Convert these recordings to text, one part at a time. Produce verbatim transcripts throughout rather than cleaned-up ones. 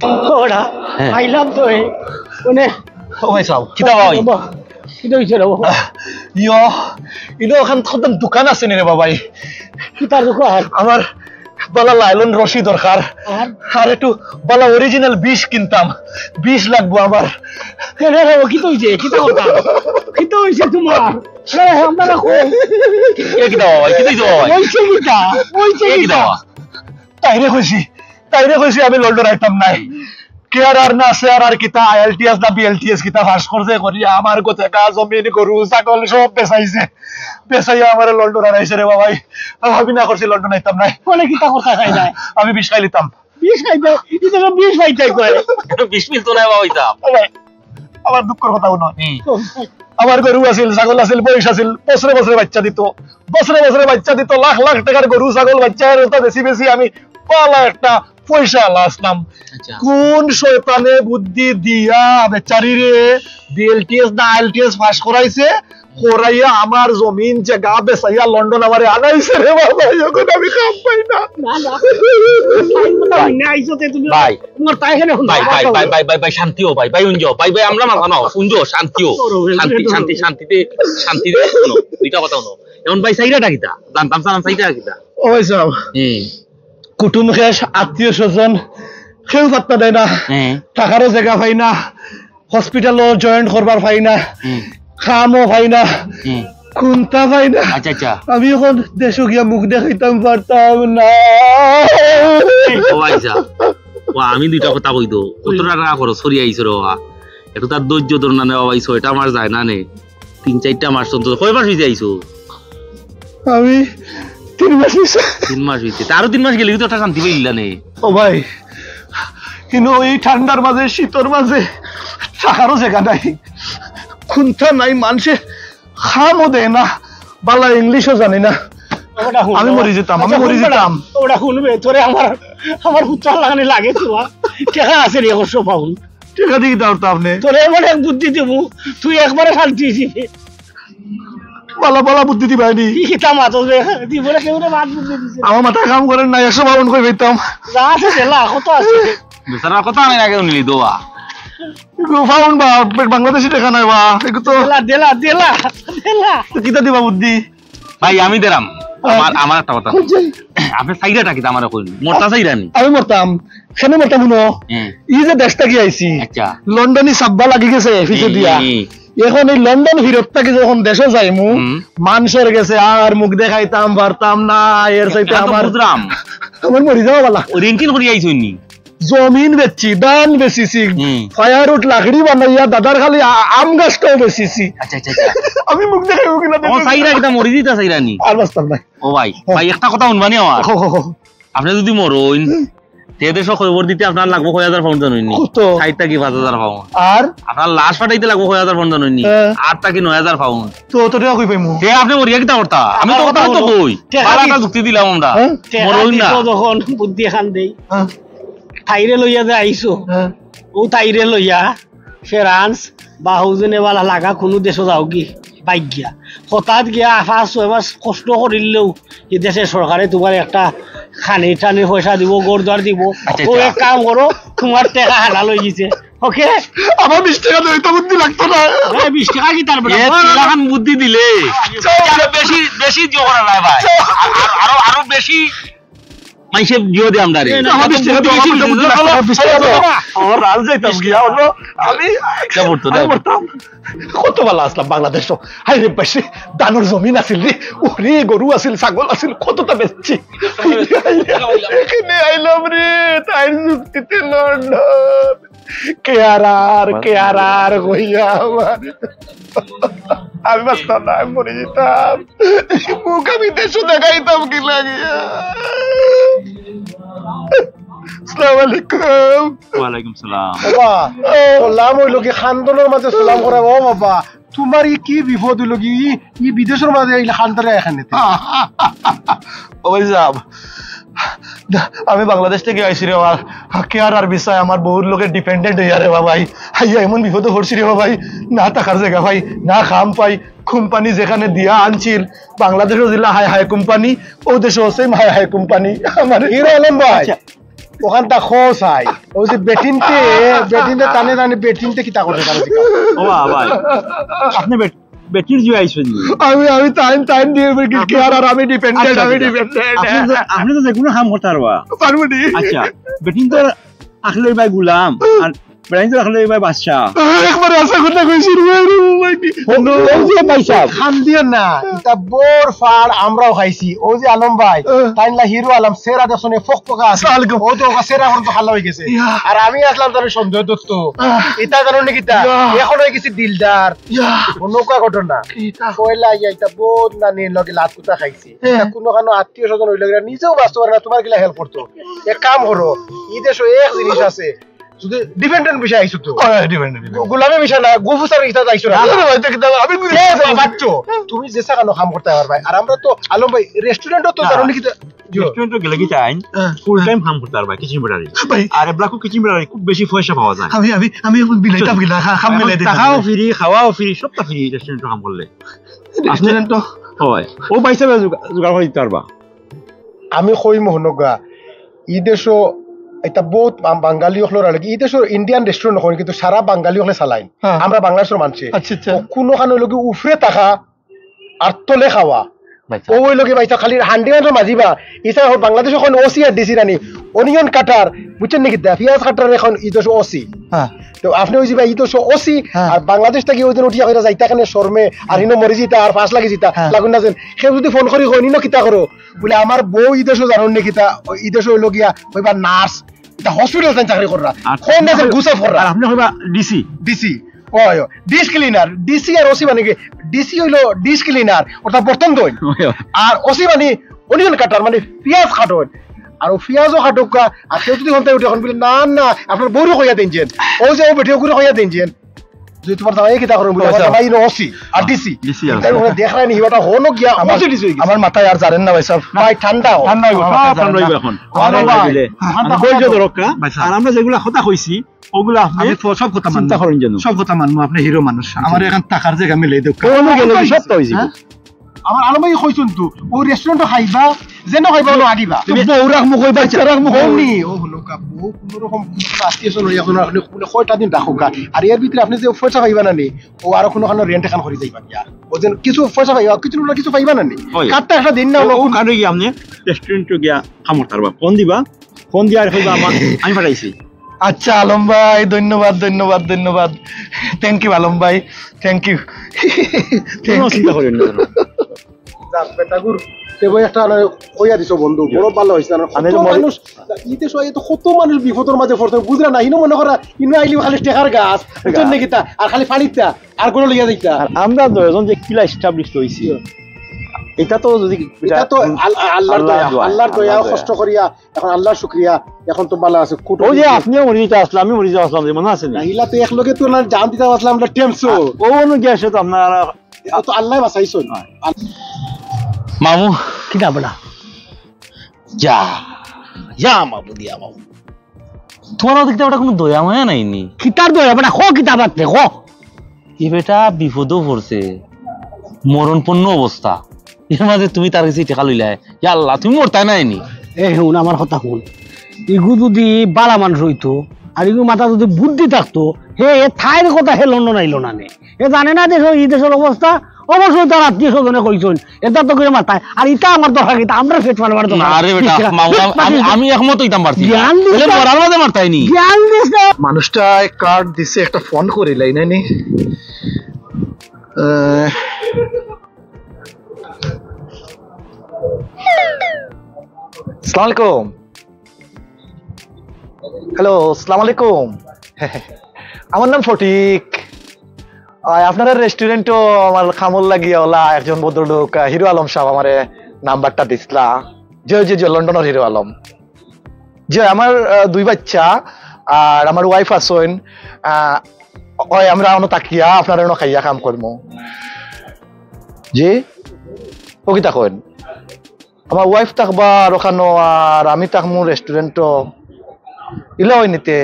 ওরা হ্যাঁ। আইলাম তো এই মানে ও ভাই সাহেব, কিতা ভাই? বাবা, কিতা হইছে রে বাবা? ইয়ো, ইনো ওখান কত দোকান আছে নি রে বাবাই? কিতার দোকান? আমার বালা লাইলন রশি দরকার। আর? আর একটু বালা অরিজিনাল বিষ কিনতাম, বিষ লাগবো আমার। রে, রে, রে, ও কিতা হইছে? কিতা কথা? কিতা হইছে তোমার? রে, আমরা না কই। এ কিতা বাবা? কিতা হইছে বাবা? হইছে কিতা? হইছে এ কিতা কিতা? বাবা? তাইরে কইছি, তাইরে কইছি আমি লন্ডন আইতাম নায়। কে আর আর না সে আর আর কিতা আইএলটিএস না বিএলটিএস কিতা পাস করছে করিয়া আমার গোতেকা জমিন গরু ছাগল সব বেচাইছে। বেচাইয়া আমারে লন্ডন আর আইছে রে বাবাই। আমি না করছি লন্ডন আইতাম নায়। বলে কিতা কথা খাই যায়? আমি বিষ খাইলিতাম। বিষ খাইতে, ইটা তো বিষ খাইতে কয়। বিষ মিলতো না বাবা হইতাম। ও ভাই, আমার দুঃখর কথা হুনো। হুম। আমার গরু আছিল, ছাগল আছিল, মহিষ আছিল, বছরে বছরে বাচ্চা দিত, বছরে বছরে বাচ্চা দিত, লাখ লাখ টাকার গরু, ছাগল, বাচ্চা এর ওটা বেশি বেশি আমি পালা একটা পয়সা আলা আসলাম। আচ্ছা। কোন শয়তানে বুদ্ধি দিয়া বেচারিরে বিএলটিএস না আইএলটিএস পাস করাইছে, করাইয়া আমার জমিন জাগা বেচাইয়া লন্ডন আমারে আনাইছে রে বাবা, এখন আমি কাম পাই না। না, না। তাই কথা হই না, আইছো তে তুমি। ভাই। তোমার তাই এখানে হুনো। ভাই, ভাই, ভাই, ভাই, ভাই, ভাই, শান্তি হও, ভাই, ভাই, উঞ্জো, ভাই, ভাই, আমরা মাথা নাও, উঞ্জো, শান্তি হও। করো, ভাই, শান্তি, করো। শান্তি, শান্তিতে, শান্তিতে হুনো, দুইটা কথা হুনো। এখন ভাই, চাইরাটা কিতা? জানতাম চাইরাটা কিতা? ও ভাই সাহেব, হুম। কুটুম খেশ, আত্মীয় স্বজন, কেউ পাত্তা দেয় না। হ্যাঁ। থাকারও জাগা পাই না, হসপিটালও জয়েন করবার পাই না, হুম। কামও পাই না, হুম। কুন্তা পাই না। আচ্ছা, আচ্ছা। আমি এখন দেশো গিয়া মুখ দেখাইতাম পারতাম না। ও ভাই সাহেব, ও আমি দুইটা কথা কই দো, কত টাকা খরচ করি আইছো রে বাবা, একটু তার ধৈর্য ধর না নে বাবা, এই ছয়টা মাস যায় না নে, তিন চাইরটা মাস অন্তত। কয় মাস হইছে আইছো? আমি তিন মাস হইছে। তিন মাস হইছে, তা আরো তিন মাস গেলে কিন্তু একটা শান্তি পাইলা নে। ও ভাই, কিন্তু এই ঠান্ডার মাঝে, শীতর মাঝে থাকারও জাগা নাই, কুন্তা নাই, মানষে কামও দেয় না, বালা ইংলিশও জানি না। ওটা হুন, আমি বাবা। মরি যেতাম, আমি আচ্ছা, মরি হুন, যেতাম। বাবা, ওটা হুনবে, তোরে আমার, আমার পুত্র লাগানি লাগে তোমার। টেকা আছে নি একশো পাউন্ড? টেকা দিয়ে দাও তো আপনি। তোরে এমন এক বুদ্ধি দেবো, তুই একবারে শান্তি দিবে। বালা বালা বুদ্ধি দিবায় নি। কি কিতা মাতো বে? জীবনে কেউ না মাত বুদ্ধি দিছে। আমার মাথায় কাম করে না, একশো পাউন্ড কই পাইতাম? যা আছে দেলা, কত আছে? বেচারার কথা আমি আগে নিলি দোয়া। এগু পাউন্ড বা, বাংলাদেশি টেকা নাই বা, এগু তো দেলা, দেলা, দেলা, দেলা। তো কিতা দিবা বুদ্ধি? ভাই, আমি দেরাম। আমার, আমার একটা কথা। আপনি চাইরাটা কিতা আমারে কইন? মরতা চাইরা নি? আমি মরতাম। কেনে মরতাম হুনো? হুম। ই যে দেশ থাকি আইছি, আচ্ছা। লন্ডনি সাব্বা লাগি গেছে পিছে হুম, দিয়া। হুম, হুম। এখন এই লন্ডন ফিরত থাকি যখন দেশো যাইমু, হুম। মানষর গেছে আর মুখ দেখাইতাম পারতাম না, এর চাইতে এটা তো আমার, বুঝলাম। আমার মরি যাওয়া বালা। ও রেন্টিন করি আইছইন নি? জমিন বেচছি, ধান বেচিছি, হুম। ফায়ারউড লাকড়ি বানাইয়া দাদার খালি আ-, আম গাছটাও বেচিছি। আচ্ছা, আচ্ছা, আচ্ছা। আমি মুখ দেখাইমু কিনা ও দেখো। চাইরা কিতা মরি দিতা চাইরা নি? আর বাঁচতাম না। ও ভাই, হ্যাঁ। ভাই, একটা কথা হুনবা নি আমার? হো, হো, হো। আপনি যদি মরইন, হুম। তে দেশো কবর দিতে আপনার লাগবো কয় হাজার পাউন্ড জানইন নি? কত? ষাইট থাকি পাঁচ হাজার পাউন্ড। আর? আপনার লাশ ফাটাইতে লাগবো কয় হাজার পাউন্ড জানইন নি? হ্যাঁ। আট থাকি নয় হাজার পাউন্ড। তো অত টেকা কই পাইমু? তে আপনি মরিয়া কিতা করতা? আমি তো আর কথা কথা তো হুনো। কই। টেকা বালা দি- একটা যুক্তি দিলাম আমরা। হ্যাঁ? টেকা মরইন না। দিত যখন বুদ্ধি এখান দেই। হ্যাঁ। তাইরে লইয়া যে আইছো। হ্যাঁ। ও তাইরে লইয়া ফ্রান্স বা হৌজনে বালা লাগা কোনো দেশো যাওগি, বাইক গিয়া। হঠাৎ গিয়া পাঁচ ছয় মাস কষ্ট করিলেও ই দেশের সরকারে তোমার একটা খানি টানি পয়সা দিব, ঘর দুয়ার দিব। আচ্ছা, ও আচ্ছা। এক কাম করো, তোমার টেকা হালাল হয়ে গেছে। ওকে? আমার বিশ টেকা দিলে তো বুদ্ধি লাগতো না। এ, বিশ টেকা কি তার বেটা? এ, তিলাখান বুদ্ধি দিলে আরো বেশি, বেশি জোর করা যায় ভাই। আর, আর, আরো, আরো বেশি মাইসে জিও দে আমরা রে। এ, না, আমার বিশ টেকা তো, আমার তো বুদ্ধি লাগতো না, বিশ টেকা তো। আমার রাজ যাইতাম গিয়া, অন্য আমি যা পড়তো, আমি যা। পড়তাম। কত ভালা আসলাম বাংলাদেশো। হায় রে বেশি ধানর জমিন আছিল রে। ওরে গরু আছিল, ছাগল আছিল, কতটা বেচছি। এখানে আইলাম রে, তাই যুক্তিতে লন্ডন। কে আর আর, কে আর আর কইয়া আমার। আমি বাঁচতাম না, আমি মরে যেতাম। মুখ আমি দেশো দেখাইতাম কি লাগিয়া। আসসালামু আলাইকুম। ওয়ালাইকুম সালাম। বাবা, সালাম হইল কি খান্দনর মাঝে সালাম করা? ও বাবা, তোমার ই কি বিপদ হইল কি? ই, ই বিদেশর মাঝে এই খান্দরে এখানে। ও ভাই সাহেব, আমি বাংলাদেশ থেকে আইছি রে বাবা। কে আর আর ভিসায় আমার বউর লগে ডিপেন্ডেন্ট হইয়া রে বাবাই। আইয়া এমন বিপদে পড়ছি রে বাবাই। না থাকার জায়গা ভাই, না খাম পাই। কোম্পানি যেখানে দিয়া আনছিল, বাংলাদেশও দিলা হায় হায় কোম্পানি, ও দেশও সেম হায় হায় কোম্পানি। আমার হিরো আলম ভাই। আচ্ছা। ওখানটা খোঁজ আই। ওই যে বেটিনতে, বেটিনতে টানে টানে বেটিনতে কিতা করে তারা জিকাও। ও বাবা, আপনি বেট-, বেটিন জুয়া আইছেন নি? আমি, আমি টাইম, টাইম দিয়ে বলি, কি আর, আর আমি ডিপেন্ডেন্ট, আচ্ছা, আমি আচ্ছা। ডিপেন্ডেন্ট। আপনি তো, আপনি তো যে কোনো কাম করতে পারবা। পারবো নি? আচ্ছা, বেটিন তো আসলে ভাই গুলাম, আর বেটিন তো আসলে ভাই বাদশা। একবারে আসল কথা কইছি রে ভাই, রে ভাই। ও, ও যে ভাই সাহেব। খান দিও না, এটা বোর ফাড় আমরাও খাইছি। ও যে আলম ভাই, হ্যাঁ। তাইনলা হিরো আলম, সেরা দেখছনে ফকফকা আছে। সালগো। ও তো ওকে সেরা এখন তো খালা হয়ে গেছে। ইয়া। আর আমি আসলাম তার সঞ্জয় দত্ত। আহ। এটা জানো নাকি তা? ইয়া। এখন হয়ে গেছি দিলদার। ইয়া। অন্য কা ঘটনা। কিতা? কইলা ইয়া, এটা বোধ না নিয়ে লগে লাত কুতা খাইছি। হ্যাঁ। এটা কোনো কানো আত্মীয় স্বজন হইলে গেলে নিজেও বাঁচতে পারে না, তোমার গিলা হেল্প করতো। এক কাম করো, এই দেশো এক জিনিস আছে, শুধু ডিপেন্ডেন্ট বিষয় আইছো তো। ও, ডিপেন্ডেন্ট, ডিপেন্ডেন্ট। গো-, গোলামি বিষয় না, গফু স্যার ইটা আইছো না। না, না, ভাই, দেখি দাও, আমি বুঝি এ, বাবা, বাচ্চো, তুমি যে সাকানো কাম করতে পারবে। আর আমরা তো, আলম ভাই, রেস্টুরেন্টও তো না। জানো নাকি তো, জি। রেস্টুরেন্টও গেলে কি তাই? হ্যাঁ। ফুল টাইম কাম করতে পারবে, কিচেন বেটারি। ভাই। আর ব্ল্যাকও কিচেন বেটারি, খুব বেশি পয়সা পাওয়া যায়। আমি, আমি, আমি এখন বিলাইতাম চল। গিলা, খা-, খাম এখন মিলাই দে, টাকাও খাম মিলাই। ফ্রি, খাওয়াও ফ্রি, সবটা ফ্রি রেস্টুরেন্টও কাম করলে। রেস্টুরেন্টও? হয়। ও ভাই সাহেব জোগা-, জোগাড় করে দিতে পারবা। আমি কই মোহনগা, ই দেশো এটা বহুত বাং-, বাঙালি অকলর আর কি। ই দেশো ইন্ডিয়ান রেস্টুরেন্ট অকল, কিন্তু সারা বাঙালি অকলে চালাইন। হ্যাঁ। আমরা বাংলাদেশর মানষে। আচ্ছা, আচ্ছা। ও কোনো খান হইল কি উফরে থাকা আর তলে খাওয়া। আচ্ছা। ও হইল কি ভাই, খালি হান্ডি মাত্র মাজিবা। ইসা বাংলাদেশো এখন ওসি আর ডিসি রানি, অনিয়ন কাটার, বুঝছেন নাকি? দা পিয়াজ কাটার এখন ই দেশো ওসি। হ্যাঁ। তো আপনি ওই যে ভাই, ই দেশো ওসি, হ্যাঁ। আর বাংলাদেশ থাকি ওই দিন উঠিয়া কইরা যাইতা কেনে শর্মে, আর হিনো মরি যিতা, আর ফাঁস লাগি যিতা, হ্যাঁ। লাগুন না যেন। কেউ যদি ফোন করি কই, "নিনো কিতা করো?" বলে, "আমার বউ ই দেশো জানোর নি কিতা, ই দেশো হইল গিয়া, কইবা নার্স, এটা হসপিটাল তাই চাকরি কররা।" আর কোন দেশে ঘুষা ফররা? আর আপনি কইবা ডিসি। ডিসি। ওই, ওই, ডিশ ক্লিনার, ডিসি আর ওসি মানে কি? ডিসি হইল ডিশ ক্লিনার, ওটা বর্তন দই। ওই, ওই। আর ওসি মানে অনিয়ন কাটার, মানে পিয়াজ কাটন। আর ও পিয়াজও কাটুকা, আর কেউ যদি হন্তায় উঠে এখন বলে, "না, না, আপনার বউরে কইয়া দিন যেন।" ও যে ও বেটি ওগুলো কইয়া দিন যেন। যদি তোমার জামাই কিতা করেন বলে, "আমার আচ্ছা। জামাই ইনো ওসি, আর ডিসি।" ডিসি আছে। তাই ওখানে দেখ রায় নি, এবার হনো গিয়া আমার, ওসি ডিসি হয়ে গেছে। আমার মাথায় আর জানেন না ভাই সাহেব। ভাই, ঠান্ডা হও। ঠান্ডা হইবো, সব ঠান্ডা হইবো এখন। আরে আমার ভাই, ভাই, ঠান্ডা আমি ধৈর্য হও। ধরো, আর আমরা যেগুলা কথা কইছি, ওগুলা আপনি আমি তো সব কথা চিন্তা মানবো। করেন যেন। সব কথা মানবো, আপনি হিরো মানুষ। আমার এখন টাকার জায়গা মিলে দেখ। ও, আমি গেলে সব তো হয়ে যাবে। হ্যাঁ? আমার আলম ভাই কইছইন তো, ও রেস্টুরেন্টও খাইবা, যেন খাইবা, ওনো আগিবা। তুমি বউ রাখমু কই, বাচ্চা রাখমু কই? বউ নি, ও হলো কা, বউ কোনো রকম আত্মীয় স্বজন হইয়া কোনো আপনি কোনো কয়টা দিন রাখো কা। আর এর ভিতরে আপনি যে পয়সা পাইবা না নি, ও আরো কোনো কারণে রেন্ট এখান করে যাইবা গিয়া। ও যেন কিছু পয়সা পাইবা, কিছু না কিছু পাইবা না নি। ওই। কাটটা একটা দিন না, ও, ওনো ও কারণে গিয়া আপনি রেস্টুরেন্টও গিয়া খামর তারবা। ফোন দিবা, ফোন দিয়া আর কইবা আমার, আমি পাঠাইছি। আচ্ছা আলম ভাই, ধন্যবাদ, ধন্যবাদ, ধন্যবাদ। Thank you আলম ভাই, thank you। কোনো চিন্তা করেন না। যাক, বেটাগুর, তে ভাই একটা আরে কইয়া দিছো বন্ধু, জি। বড় ভালো হইছে। আর আমি কত তো মনে মানুষ, ইতে সবাই তো কত মানুষ বিপদর মাঝে পড়ছে, বুঝরা না, হিনো মনে করা, ইনো আইলি খালি টেকার গাছ, বুঝছেন নাকি তা? আর খালি পানির তা, আর কোনো লইয়া যাইতা। আর আমরা দুইজন যে কিলা এস্টাবলিশ হইছি, জি। এটা তো যদি এটা তো আল-, আল্লাহর আল্লাহর দয়া, দোয়া, আল্লাহর দয়া, আল্লাহর দোয়া। কষ্ট করিয়া এখন আল্লাহর শুকরিয়া, এখন তো ভালো আছে। কুটুম ওই যে আপনিও মরে যেতে আসলে, আমি মরে যেতে আসলাম, যে মনে আছে নি? না, ইলা তো এক লগে তো না জান দিতে আসলাম আমরা টেমসো। ও অনু গেছে তো আপনারা। ও তো আল্লাহ বাঁচাইছইন। হ্যাঁ। মামু। কিতা বলা? যা, যা মামু দিয়া মামু। তোমার দেখতে ওটা কোনো দয়া মায়া নাই নি? কিতার দয়া বেটা? কো কিতা বাতরে, কো। ই বেটা বিপদও পড়ছে, মরণপন্ন অবস্থা। এর মাঝে তুমি তার কাছে টেকা লইলায়। ইয়া আল্লাহ, তুমি মরতায় নায় নি। এ হুন, আমার কথা হুন। ইগু যদি বালা মানুষ হইতো, আর ইগু মাথা যদি বুদ্ধি থাকতো, হে, হে থাইর কথা হে লন্ডন আইলো না নে। হে জানে না দেশো, ই দেশর অবস্থা, অবশ্যই তার আত্মীয় স্বজনে কইছইন। এটা তো করে মাথায়। আর ইটা আমার দরকার কিতা? আমরা পেট পালবার দরকার। না রে বেটা, মামু, আমি, আমি, আমি একমত হইতাম পারছি না। জ্ঞান দিছে। তাহলে মরার মাঝে মারতায় নি। জ্ঞান দিছে। মানুষটা এক কার্ড দিছে, একটা ফোন করি লাই নাই নি। আহ, আসসালামু আলাইকুম। হ্যালো, আসসালামু আলাইকুম। আমার নাম ফটিক। আহ, আপনার রেস্টুরেন্টও আমার খামর লাগিয়া ওলা একজন ভদ্রলোক, আহ, হিরো আলম সাহেব আমারে নাম্বারটা দিছলা। জি, জি, জি, লন্ডনের হিরো আলম। জি, আমার, আহ, দুই বাচ্চা, আর আমার ওয়াইফ আছইন। আহ, ওই আমরা অনো থাকিয়া, আপনার অনো খাইয়া কাম করমু। জি? ও কিতা কইন? আমার ওয়াইফ থাকবা আর ওখানো, আর আমি থাকমু রেস্টুরেন্টও। ইলা হয় নিতে।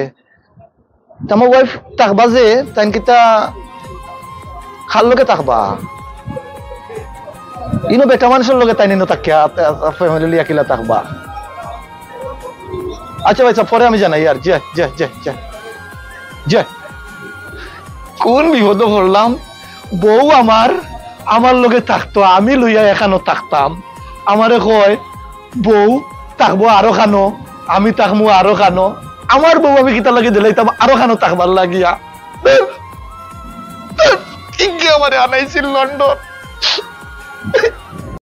তা আমার ওয়াইফ থাকবা যে, তাইন কিতা কার লগে থাকবা? ইনো বেটা মানুষর লগে তাইন ইনো থাকিয়া, ফ্যামিলি লইয়া কিলা থাকবা? আচ্ছা ভাই সাহেব, পরে আমি জানাই আর। জি, জি, জি, জি। জি। কোন বিপদো পড়লাম? বউ আমার, আমার লগে থাকতো, আমি লইয়া এখানো থাকতাম। আমারে কয়, "বউ থাকবো আরো খানো, আমি থাকমু আরো খানো।" আমার বউ আমি কিতা লাগি দিলাইতাম আরো খানো থাকবার লাগিয়া? ধুর, ধুর, কিগিয়ে আমারে আনাইছিল লন্ডন।